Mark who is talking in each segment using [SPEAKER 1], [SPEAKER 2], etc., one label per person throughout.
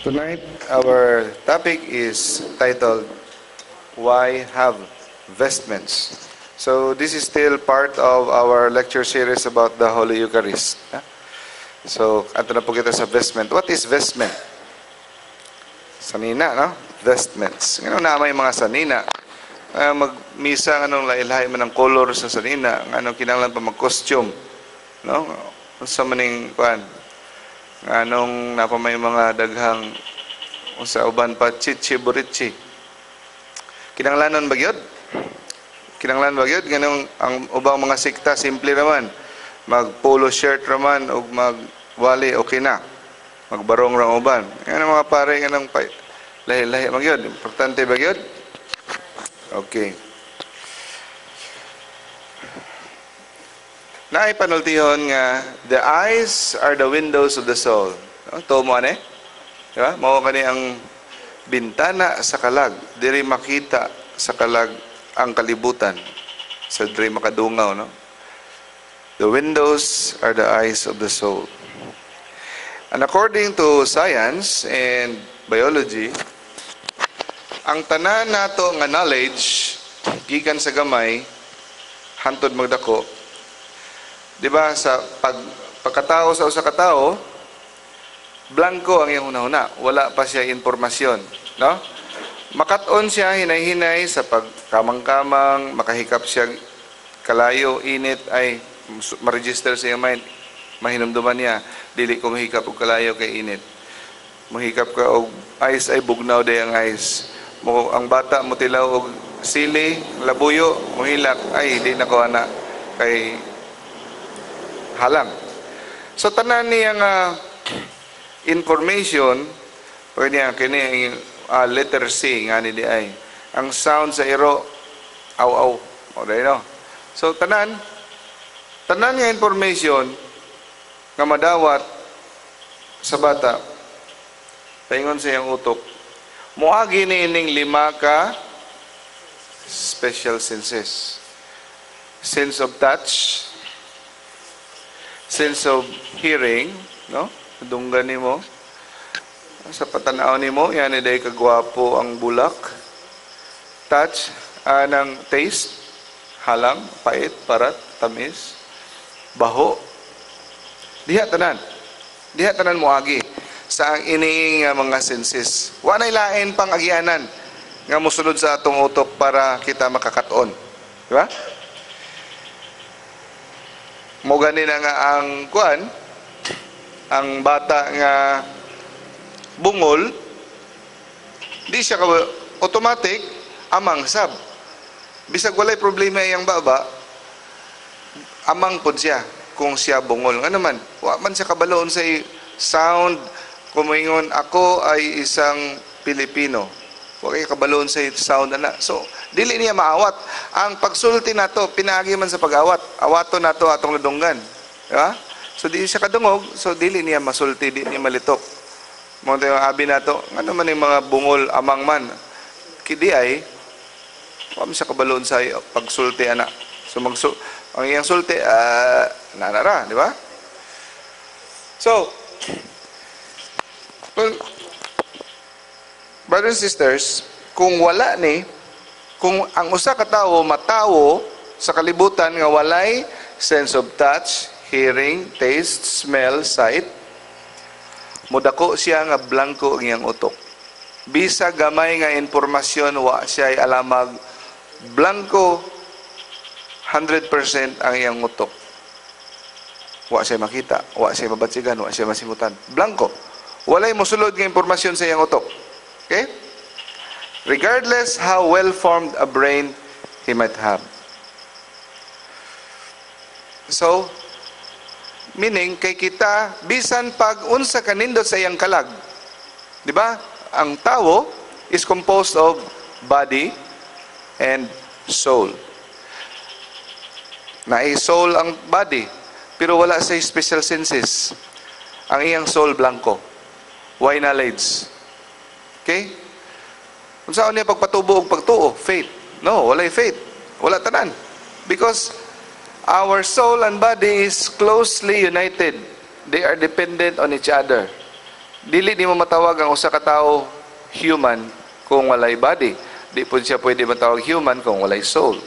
[SPEAKER 1] Tonight, our topic is titled, "Why Have Vestments?" So, this is still part of our lecture series about the Holy Eucharist. So, adto na po kita sa vestment. What is vestment? Sanina, no? Vestments. Ngano na may mga sanina? Magmisa, anong lahi man ang color sa sanina, anong kinahanglan pa mag-costume, no? Unsa maning kuan? Anong napa may mga daghang sa uban pa, chichi burichi. Kinahanglanon ba gyud? Kinahanglan ba gyud nganong ang ubang mga sekta simple raman? Mag polo shirt raman ug mag wali, okay na. Magbarong ra uban. Ngano mga pare, nganong pa lahi-lahi man gyud? Importante ba gyud? Okay. Naay panultihon nga the eyes are the windows of the soul. No? Tuo mo ane? Di ba? Mao kani ang bintana sa kalag. Diri makita sa kalag ang kalibutan. Sa diri makadungaw, no? The windows are the eyes of the soul. And according to science and biology, ang tanan nato nga knowledge gikan sa gamay hantod magdako. Di ba sa pagkatao sa usa ka tawo, blanko ang iyang hunahuna, wala pa siya impormasyon, no? Makat-on siya hinay-hinay sa pagkamang-kamang, makahikap siya kalayo, init, ay ma-register sa iyang mind, mahinumduman niya, dili ko mahikap og kalayo kay init. Mahikap ka og ice, ay bugnaw day ang ice. Mo ang bata motilaw og sili, labuyo, mohilak, ay di na ko ana kay halang. So tanan niya nga information, pwede niya kini letter C nga ni di ay. Ang sound sa iro, aw aw. O dai, no. So tanan tanan nga information nga madawat sa bata paingon sa iyang utok, moagi ni ining lima ka special senses. Sense of touch, sense of hearing, no? Dunggan nimo sa patanaw nimo, yan day kagwapo ang bulak. Touch, ng taste, halang, pait, parat, tamis, baho. Diha tanan. Diha tanan moagi sa ang ining mga senses. Wa nay lain pang agianan nga mosulod sa atong utok para kita makakaton. Di ba? Mo gani na nga ang kuan, ang bata nga bungol, di siya ka automatic amang sab. Bisag walay problema iyang baba, amang pod siya kung siya bungol. Nga naman, wa man siya kabaloon sa sound. Kung moingon, "Ako ay isang Pilipino." Wa kay kabaloon sa sound ana. So, dili niya maawat. Ang pagsulti nato, pinaagi man sa pag-awat. Awato nato atong ladunggan. Di ba? So, di siya kadungog, so dili niya masulti, di niya malitok. Mo tayo abi nato, nga naman yung mga bungol, amang man. Kidi ay, wa man siya kabaloon sa pagsulti ana. So, ang iyang sulti, nanara, di ba? So, well, brothers and sisters, kung wala ni, kung ang usa ka tawo matawo sa kalibutan nga walay sense of touch, hearing, taste, smell, sight, mudako siya nga blanko ang iyang utok. Bisa gamay nga impormasyon, wa siya ay alamag, blanko 100% ang iyang utok. Wa siya makita, wa siya mabatsigan, wa siya masimutan. Blanko. Walay mosulod nga impormasyon sa iyang utok. Okay? Regardless how well-formed a brain he might have. So, meaning, kay kita, bisan pag unsa kanindot sa iyang kalag, di ba? Ang tao is composed of body and soul. Naay soul ang body, pero wala sa special senses. Ang iyang soul blanko. Why knowledge? Okay? Unsaon niya pagpatubo og pagtuo? Faith. No, walay faith. Wala tanan. Because our soul and body is closely united. They are dependent on each other. Dili nimo matawag ang usa ka tawo human kung walay body. Di pud siya pwede matawag human kung walay soul.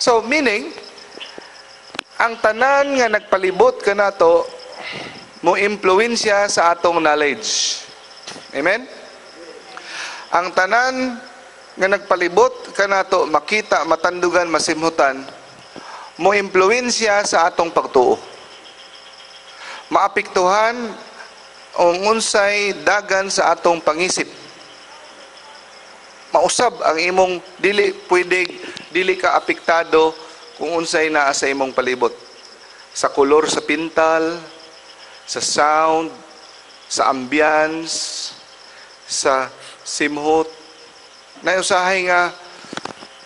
[SPEAKER 1] So, meaning, ang tanan nga nagpalibot kanato mo impluwensya sa atong knowledge. Amen? Ang tanan nga nagpalibot kanato, makita, matandugan, masimhutan, mo impluwensya sa atong pagtuo. Maapektuhan ang unsay dagan sa atong pangisip. Mausab ang imong dili pwede dili ka apektado kung unsay naa sa imong palibot. Sa kolor sa pintal, sa sound, sa ambience, sa simhot. Naiusahay nga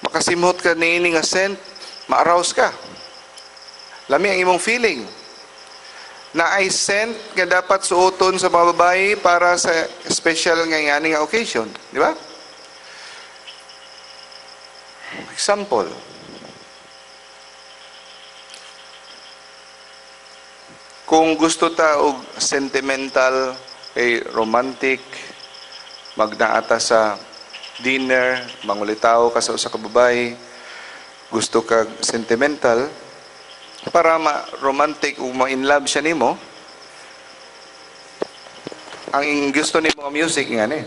[SPEAKER 1] makasimhot ka niini nga scent, ma-arouse ka. Lami ang imong feeling. Naay scent nga dapat suoton sa mga babae para sa special nga ngani nga occasion, di ba? Example. Kung gusto ta og sentimental kay romantic, magnaata sa dinner, mangulitaw ka sa usa ka babae, gusto ka sentimental para ma-romantic ug ma-in love siya nimo, ang gusto nimo nga music nga ni.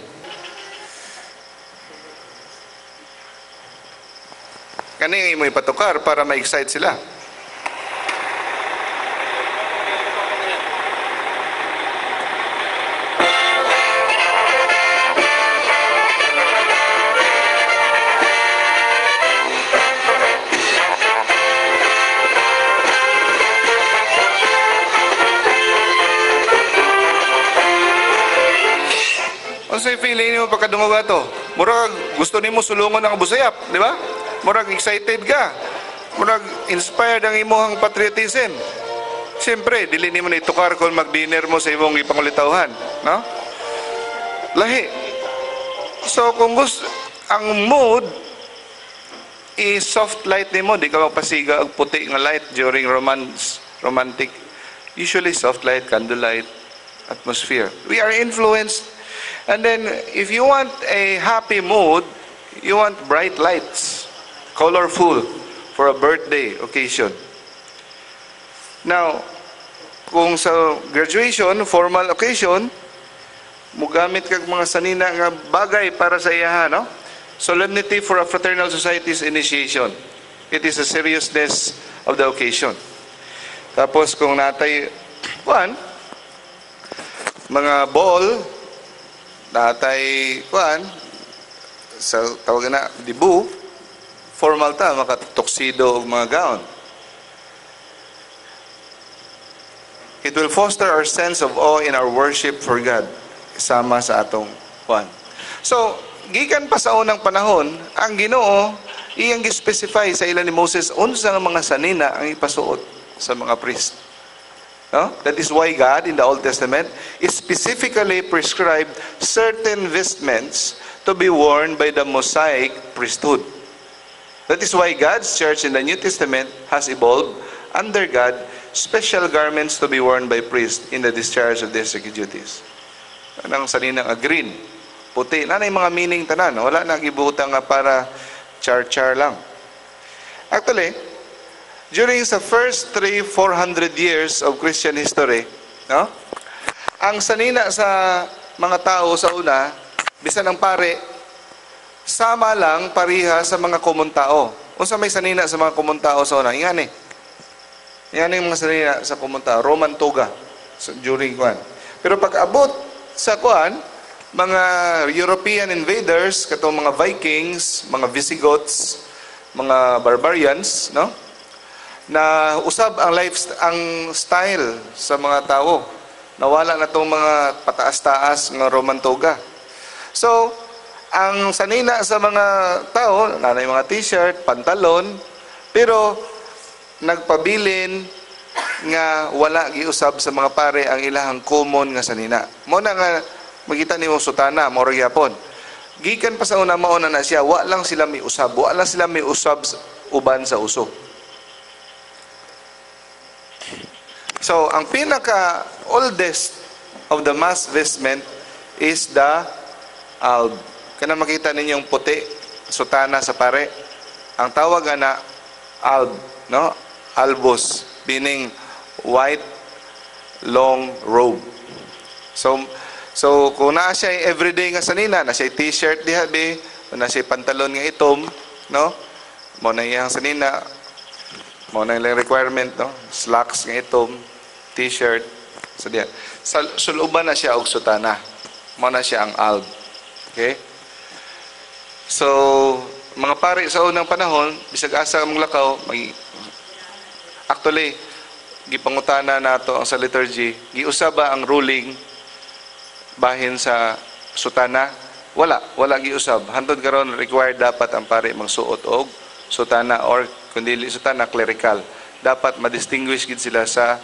[SPEAKER 1] Kani ang imo ipatukar para ma-excite sila. Unsay feeling nimo pagkadungog ato? Murag gusto nimo sulungon ang busayap, di ba? Murag excited ka. Murag inspired ang imong patriotism. Siyempre, dili nimo na itukar kung mag-dinner mo sa imong ipangulitawhan, no? Lahi. So kung gusto ang mood i soft light nimo, di ka magpasiga og puti nga light during romance, romantic. Usually soft light, candlelight atmosphere. We are influenced. And then, if you want a happy mood, you want bright lights, colorful, for a birthday occasion. Now, kung sa graduation, formal occasion, mugamit kag mga sanina nga bagay para sa iyaha, no? Solemnity for a fraternal society's initiation. It is a seriousness of the occasion. Tapos, kung natay, kuan, mga ball, natay kuan sa tawag na dibu, formal ta maka-tuxedo og mga gown. It will foster our sense of awe in our worship for God, sama sa atong kuan. So, gikan pa sa unang panahon, ang Ginoo iyang gi-specify sa ilan ni Moses unsa nga mga sanina ang ipasuot sa mga priest. No? That is why God in the Old Testament specifically prescribed certain vestments to be worn by the Mosaic priesthood. That is why God's church in the New Testament has evolved under God special garments to be worn by priests in the discharge of their sacred duties. Anang sanina nga green, puti, nanay mga meaning tanan, wala na gibutang nga para char-char lang. Actually, during the first 300-400 years of Christian history, no? Ang sanina sa mga tao sa una, bisan ang pare, sama lang pariha sa mga common tao. Unsa may sanina sa mga common tao sa una? Ingani. Ingani yung mga sanina sa common tao, Roman toga so, during kuan. Pero pag abot sa kuan, mga European invaders, katong mga Vikings, mga Visigoths, mga barbarians, no? Na usab ang life, ang style sa mga tao. Nawala na tong mga pataas-taas nga Roman toga. So, ang sanina sa mga tao, nanay mga t-shirt, pantalon, pero nagpabilin nga wala giusab sa mga pare ang ilahang common nga sanina. Mo na nga makita nimo sutana, mao ra gyapon. Gikan pa sa una mao na na siya, wa lang sila miusab, wa lang sila miusab uban sa uso. So, ang pinaka oldest of the mass vestment is the alb. Kana makita ninyong puti, sutana sa pare. Ang tawag ana alb, no? Albus, meaning white long robe. So kung naa siya everyday nga sanina, na siya t-shirt diha be, na siya pantalon nga itom, no? Mao na iyang sanina, mao na ilang requirement, no? Slacks nga itom, t-shirt, so diha. Sa suluban na siya og sutana. Mao na siya ang alb. Okay? So, mga pare sa unang panahon, bisag asa maglakaw, actually, gipangutana nato ang sa liturgy, giusab ba ang ruling bahin sa sutana? Wala, wala giusab. Hantod karon, required dapat ang pare magsuot og sutana or kun dili sutana, clerical. Dapat ma-distinguish gid sila sa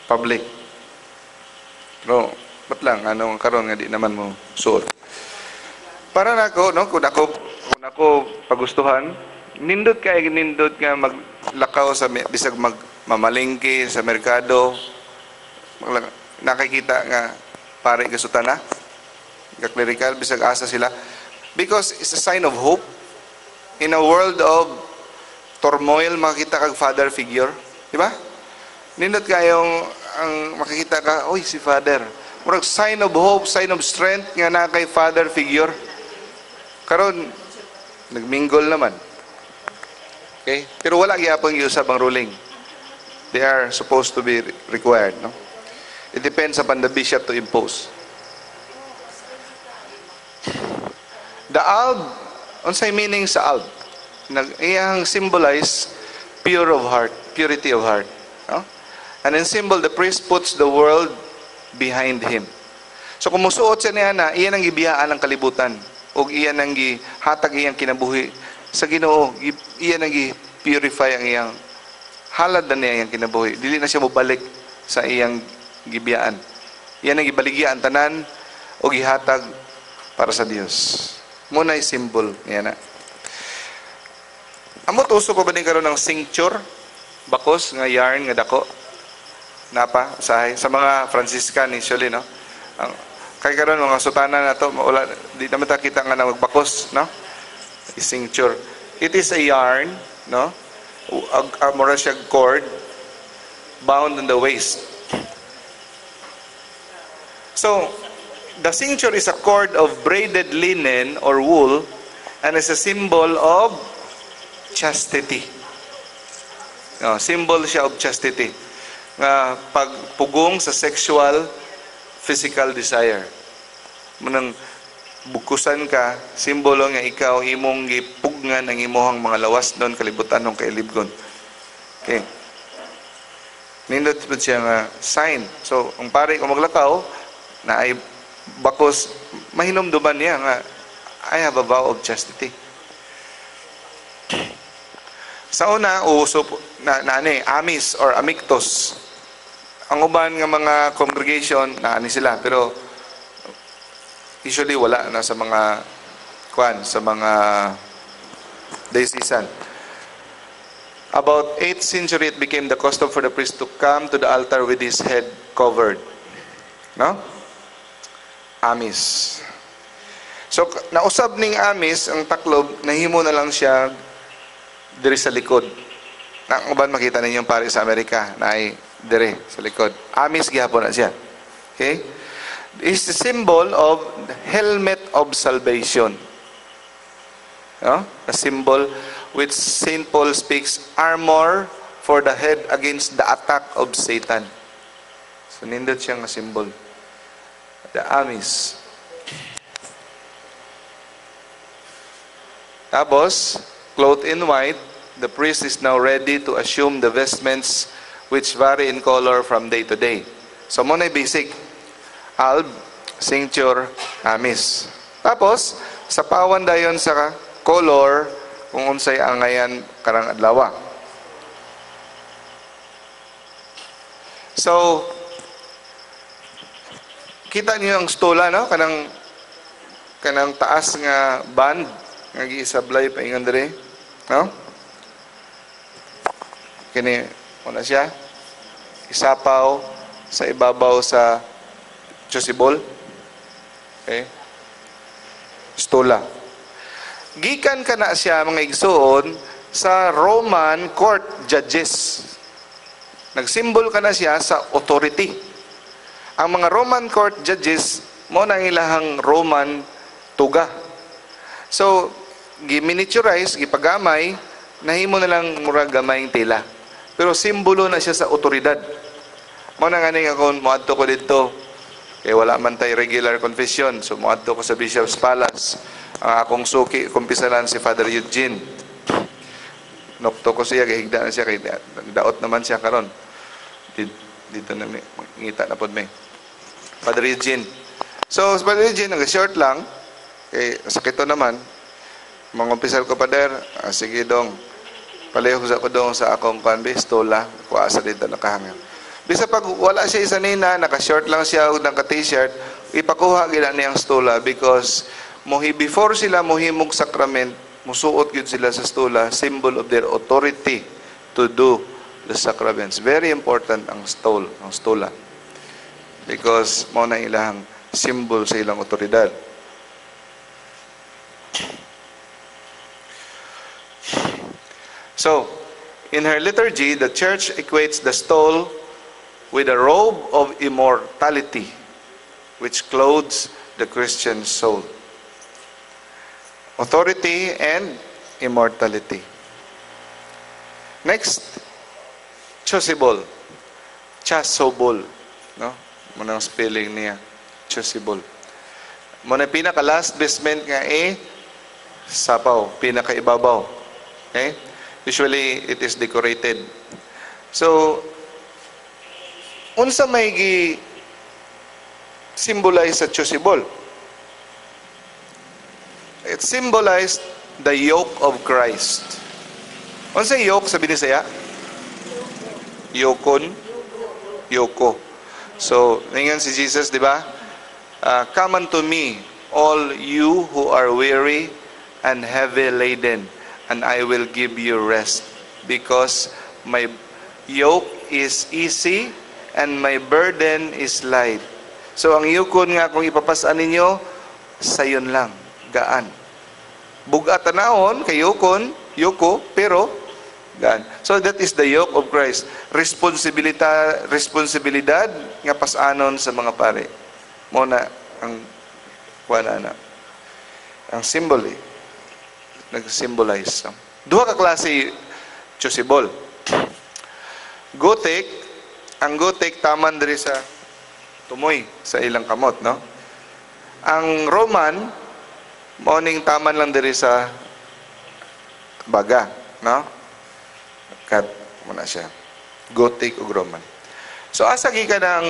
[SPEAKER 1] public. Pero ba't lang ano karon nga di naman mo suot. Para nako, no, kung ako pagustuhan, nindot kay nindot nga maglakaw sa bisag mag mamalengke sa merkado, nakikita nga pare ka sutana, ka clerical, bisag asa sila, because it's a sign of hope in a world of turmoil. Makita kag father figure, di ba? Nindot kayong ang makikita ka, "Oy, si Father." Murag sign of hope, sign of strength nga na kay father figure. Karon nagmingle naman. Okay? Pero wala gyapon giusab ang ruling. They are supposed to be required, no? It depends upon the bishop to impose. The alb, unsay meaning sa alb? Nag iyang symbolize pure of heart, purity of heart, no? And in symbol, the priest puts the world behind him. So kung musuot siya niya na, iyan ang gibiyaan ng kalibutan ug iyan ang gihatag iyang kinabuhi sa Ginoo, iyan ang gi-purify ang iyang halad na niya iyang kinabuhi. Dili na siya mobalik sa iyang gibiyaan. Iyan ang gibaligya ang tanan o gihatag para sa Dios. Mao na symbol niya na. Amot, uso pa ba din karon ng cincture? Bakos nga yarn nga dako. Napa usahay sa mga Franciscan usually, no? Ang kay karon mga sutana na to, wala, di naman ta kita nga magbakos, no? Cincture. It is a yarn, no? Mura siya cord bound on the waist. So, the cincture is a cord of braided linen or wool and is a symbol of chastity. No, symbol siya of chastity. Nga pagpugong sa sexual physical desire. Munang bukusan ka, simbolo nga ikaw imong gipugngan ang imuhang mga lawas nun kalibutan ng kailibgon. Okay. Nindot po siya nga sign. So, ang pare kung maglakaw, na ay bakos, mahinumduman niya nga, "I have a vow of chastity." Sa una, uso na, na ani, amis or amictus. Ang uban nga mga congregation, na ani sila, pero usually wala na sa mga kwan, sa mga diocesan. About 8th century, it became the custom for the priest to come to the altar with his head covered. No? Amis. So, nausab ning amis, ang taklob, nahimo na lang siya diri sa likod. Na, ang uban makita ninyong pare sa Amerika, na ay diri sa likod. Amis gihapon na siya. Okay? Is the symbol of the helmet of salvation. No? A symbol which St. Paul speaks, armor for the head against the attack of Satan. So, nindot siya nga symbol. The amis. Tapos, clothed in white, the priest is now ready to assume the vestments which vary in color from day to day. So, mao na basic. Alb, cincture, amis. Tapos, sa pawan dayon sa color kung unsay angayan karang adlaw. So, kita niyo ang stola, no? Kanang taas nga band nga giisablay paingon diri, no? Kini muna siya isapaw sa ibabaw sa Chasuble. Okay? Stola. Gikan kana siya, mga igsuon, sa Roman court judges. Nagsimbol kana siya sa authority. Ang mga Roman court judges, mao nang ilahang Roman tuga. So, gi-miniaturize, gipagamay, nahimo na lang murag gamayng tela. Pero simbolo na siya sa otoridad. Mao na nga ako moadto ko didto. Kay wala man tay regular confession, so moadto ko sa Bishop's Palace. Ang akong suki kumpisalan si Father Eugene. Nokto ko siya, gahigda na siya, kay daot naman siya karon. Dito na mi, ngita na pod mi. Father Eugene. So, si Father Eugene, nag-short lang, kay sakito naman. Mangumpisal ko, Father, ah, sige dong. Palihog sa ko dong sa akong kuan be, stola, kuha sa dito nakahangin. Bisa pag wala siya isa nina, naka-short lang siya og naka-t-shirt, ipakuha gila niyang stola because mohi before sila mohimog sacrament, musuot gyud sila sa stola, symbol of their authority to do the sacraments. Very important ang stole, ang stola. Because mao na ilang symbol sa ilang otoridad. So, in her liturgy, the church equates the stole with a robe of immortality, which clothes the Christian soul. Authority and immortality. Next, chasuble. Chasuble. No? Mao nang spelling niya. Chasuble. Mao na pinaka last vestment nga eh, sapaw, pinakaibabaw. Okay? Usually, it is decorated. So, unsa may gi symbolize sa chasuble? It symbolized the yoke of Christ. Unsa yoke sa Binisaya? Yokon? Yoko. So, ningan si Jesus, di ba? "Come unto me, all you who are weary and heavy laden, and I will give you rest. Because my yoke is easy and my burden is light." So, ang yukon nga kung ipapasan ninyo, sayon lang, gaan. Bugat tanahon, kay yukon, yuko, pero gaan. So, that is the yoke of Christ. Responsibilidad, responsibilidad nga pasanon sa mga pare. Mao na ang kuan na. Ang symbol eh, nag-symbolize. Duha ka klase chasuble. Gothic, ang Gothic taman diri sa tumoy sa ilang kamot, no? Ang Roman mao ning taman lang diri sa baga, no? Kat mao na siya. Gothic ug Roman. So asa gikan ang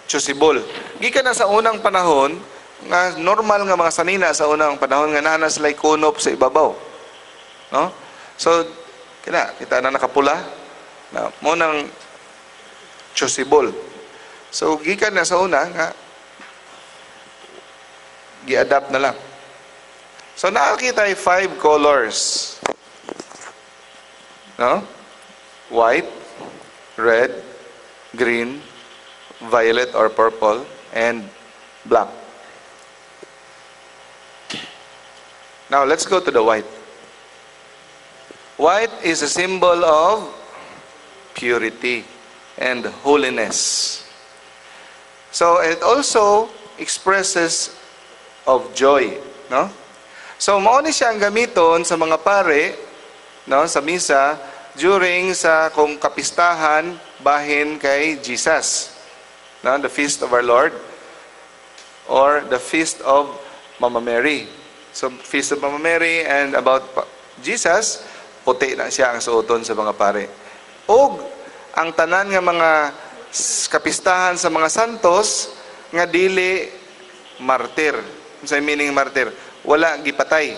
[SPEAKER 1] chasuble? Gikan na sa unang panahon nga normal nga mga sanina sa unang panahon nga naa na sila kunop sa ibabaw. No? So kina kita na nakapula na mao nang chasuble. So gikan na sa una nga gi-adapt na lang. So nakakita ay five colors. No? White, red, green, violet or purple, and black. Now let's go to the white. White is a symbol of purity and holiness. So it also expresses of joy, no? So mao ni siya ang gamiton sa mga pare, no, sa misa during sa kung kapistahan bahin kay Jesus. No, the feast of our Lord or the feast of Mama Mary. So feast of Mama Mary and about Jesus, puti na siya ang suoton sa mga pare. Og ang tanan nga mga kapistahan sa mga santos nga dili martir. Unsay meaning martir? Wala gipatay.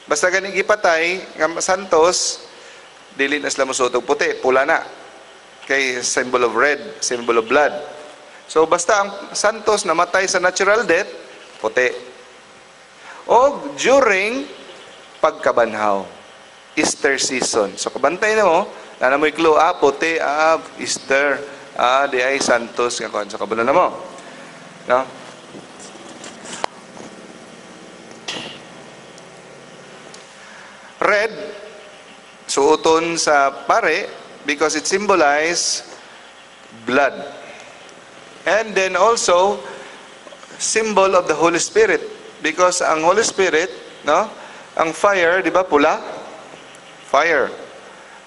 [SPEAKER 1] Basta gani gipatay nga santos, dili na sila mosuot og puti, pula na. Kay symbol of red, symbol of blood. So basta ang santos namatay sa natural death, puti. O during pagkabanhaw, Easter season. So kabantay na mo, na mo'y clue, ah, puti, ah, Easter, ah, di ay santos nga kuan. So kabalo na mo. No? Red, suoton sa pare because it symbolizes blood. And then also, symbol of the Holy Spirit. Because ang Holy Spirit, no, ang fire, di ba, pula? Fire.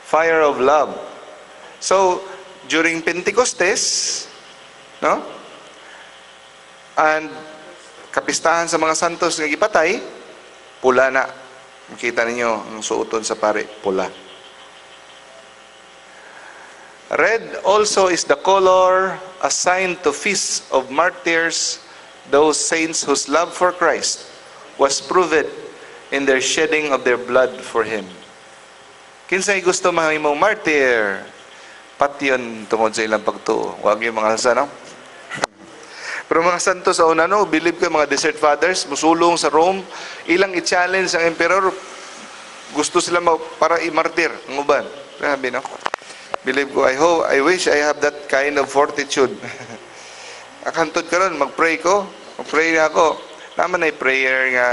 [SPEAKER 1] Fire of love. So, during Pentecostes, no, and kapistahan sa mga santos nga gipatay, pula na. Makita ninyo ang suoton sa pare, pula. Red also is the color assigned to feasts of martyrs, those saints whose love for Christ was proven in their shedding of their blood for Him. Kinsay gusto mahimong martyr? Patyon tungod sa ilang pagtuo. Wag yung mga alsa, no? Pero mga santo sa una, no, believe ko mga desert fathers, musulong sa Rome, ilang i-challenge ang emperor, gusto sila para i-martyr ang uban. Grabe, no? Believe ko, I hope, I wish I have that kind of fortitude. Akantod karon, mag-pray ko, mag-pray na ako. Naman ay prayer nga,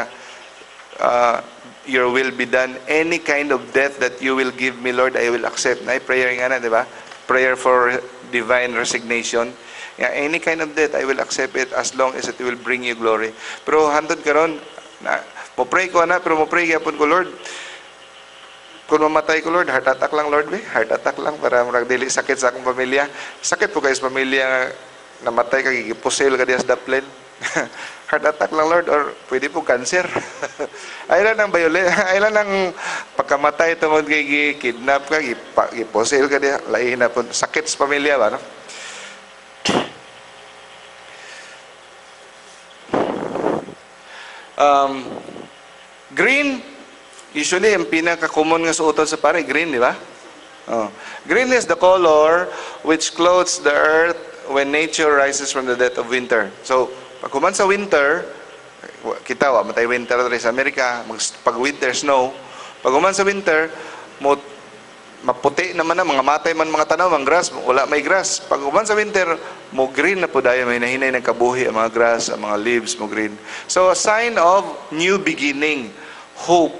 [SPEAKER 1] your will be done. Any kind of death that you will give me, Lord, I will accept. Na prayer nga na, di ba? Prayer for divine resignation. Yeah, any kind of death, I will accept it as long as it will bring you glory. Pero hantod karon, na, mo-pray ko na, pero mo-pray gyapon ko, Lord, kung mamatay ko, Lord, heart attack lang, Lord, be. Heart attack lang para murag dili sakit sa akong pamilya. Sakit po kayo sa pamilya nga namatay ka, gipusil ka diya sa daplin. Heart attack lang, Lord, or pwede po cancer. Ay lang ang violet, ay lang ang pagkamatay tungod kay gi-kidnap ka, gipusil ka diya, lahi na po. Sakit sa pamilya ba, no? Green, usually, ang pinaka-common nga suoton sa pare, green, di ba? Oh. Green is the color which clothes the earth when nature rises from the death of winter. So, pag human sa winter, kita, wa matay winter diri sa Amerika, pag winter, snow. Pag human sa winter, maputi naman na, mga matay man mga tanaw, ang grass, wala may grass. Pag human sa winter, mo green na po dahil may nahinay ng kabuhi ang mga grass, ang mga leaves, mo green. So, a sign of new beginning, hope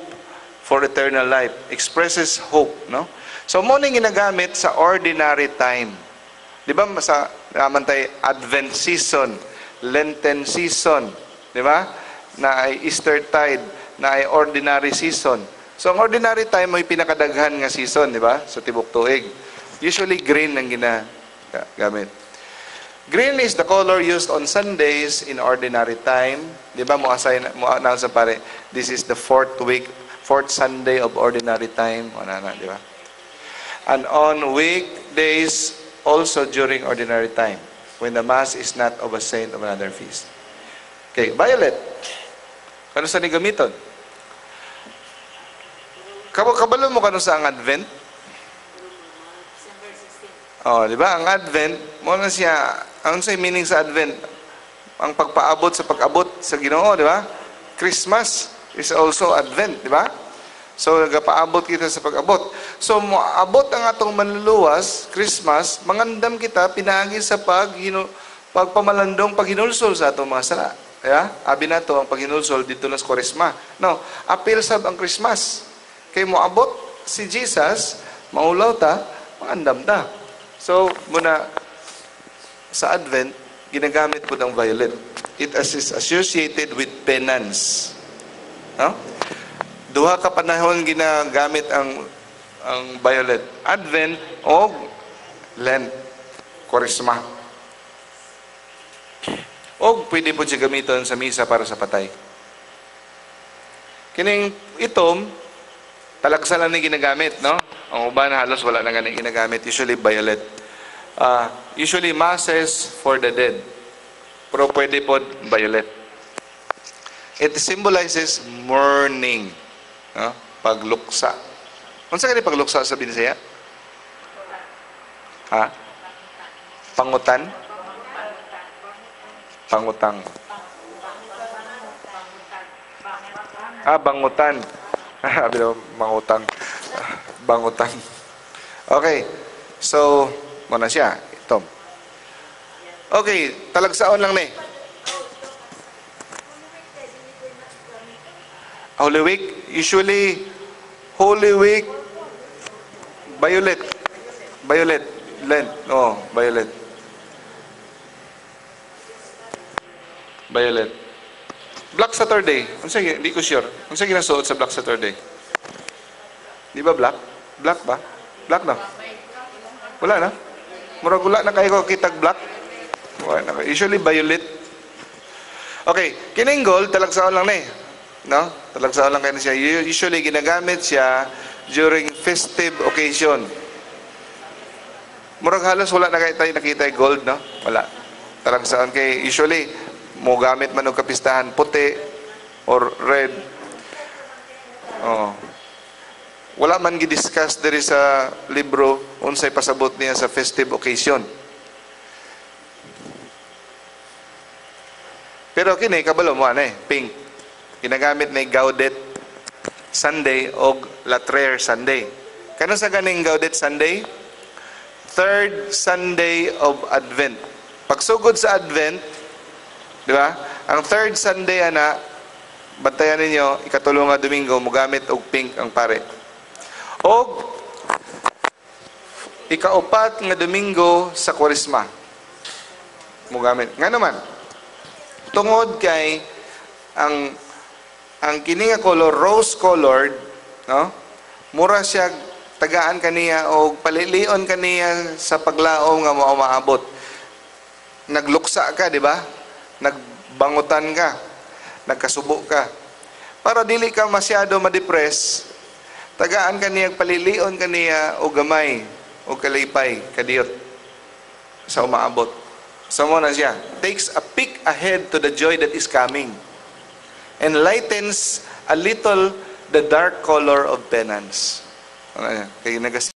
[SPEAKER 1] for eternal life, expresses hope, no? So, mo ning ginagamit sa ordinary time. Di ba, sa naman tayo Advent season, Lenten season, di ba? Na ay Easter tide, na ay ordinary season. So, ang ordinary time may pinakadaghan nga season, di ba? Sa tibok tuig. Usually, green ang ginagamit. Green is the color used on Sundays in ordinary time. Di ba? Mo assign, mo announce sa pare, this is the fourth week, fourth Sunday of ordinary time. Wala na, di ba? And on weekdays, also during ordinary time, when the Mass is not of a saint of another feast. Okay, violet. Kano sa ni gamiton? Kabalo mo kano sa ang Advent?
[SPEAKER 2] December 16.
[SPEAKER 1] Oh, di ba? Ang Advent, mo na siya, ang say meaning sa Advent, ang pagpaabot sa pag-abot sa Ginoo, di ba? Christmas is also Advent, di ba? So, nagapaabot kita sa pag-abot. So, moabot ang atong manluluwas, Christmas, mangandam kita, pinaagi sa pagpamalandong paghinulsol sa atong mga sala. Yeah? Abi na to, ang paghinulsol dito na sa Kwaresma. No, apil sab ang Christmas. Kay moabot si Jesus, maulaw ta, mangandam ta. So, muna, sa Advent, ginagamit po ng violet. It is associated with penance. No? Duha ka panahon ginagamit ang violet. Advent o Lent, Kwaresma. O pwede po siya gamiton sa misa para sa patay. Kining itom, talagsa lang ni ginagamit, no? Ang uban halos wala na gani ginagamit. Usually violet. Usually masses for the dead. Pero pwede po violet. It symbolizes mourning. No? Pagluksa. Unsa kani pagluksa sa Binisaya? Ha? Pangutan? Pangutang. Ah, bangutan. Sabi daw, mangutang. Bangutan. Okay. So, muna siya. Ito. Okay, talagsaon lang ni. Holy Week, usually Holy Week, violet. Violet. Lent. Oh, violet. Violet. Black Saturday. Unsa, hindi ko sure. Unsa ginasuot sa Black Saturday? Di ba black? Black ba? Black na? Wala na? Murag wala na kayo ko kitag black. Wala na. Usually violet. Okay, kining gold talagsaon lang na eh. No? Talagsaon lang kayo na siya. Usually ginagamit siya during festive occasion. Murag halos wala na kayo tayo nakita yung gold, no? Wala. Talagsaon kay usually mo gamit man og kapistahan puti or red. Oh. Wala man gi-discuss diri sa libro unsay pasabot niya sa festive occasion. Pero kini kabalo mo ana eh, pink. Ginagamit ni Gaudet Sunday og Latreer Sunday. Kano sa ganing Gaudet Sunday? Third Sunday of Advent. Pagsugod sa Advent, di ba? Ang third Sunday ana, bantayan ninyo, ikatulo nga Domingo, mogamit og pink ang pare. Og ikaupat nga Domingo sa Kwaresma, mogamit. Nga naman, tungod kay ang kini nga color, rose colored, no? Mura siya tagaan kaniya og palilion kaniya sa paglaom nga mao maabot. Nagluksa ka, di ba? Nagbangutan ka, nagkasubo ka. Para dili ka masyado ma-depress, tagaan kaniya, palilion kaniya og gamay og kalipay kadiyot sa umaabot. So mo na siya, takes a peek ahead to the joy that is coming and lightens a little the dark color of penance. Ano yan? Kaya nagas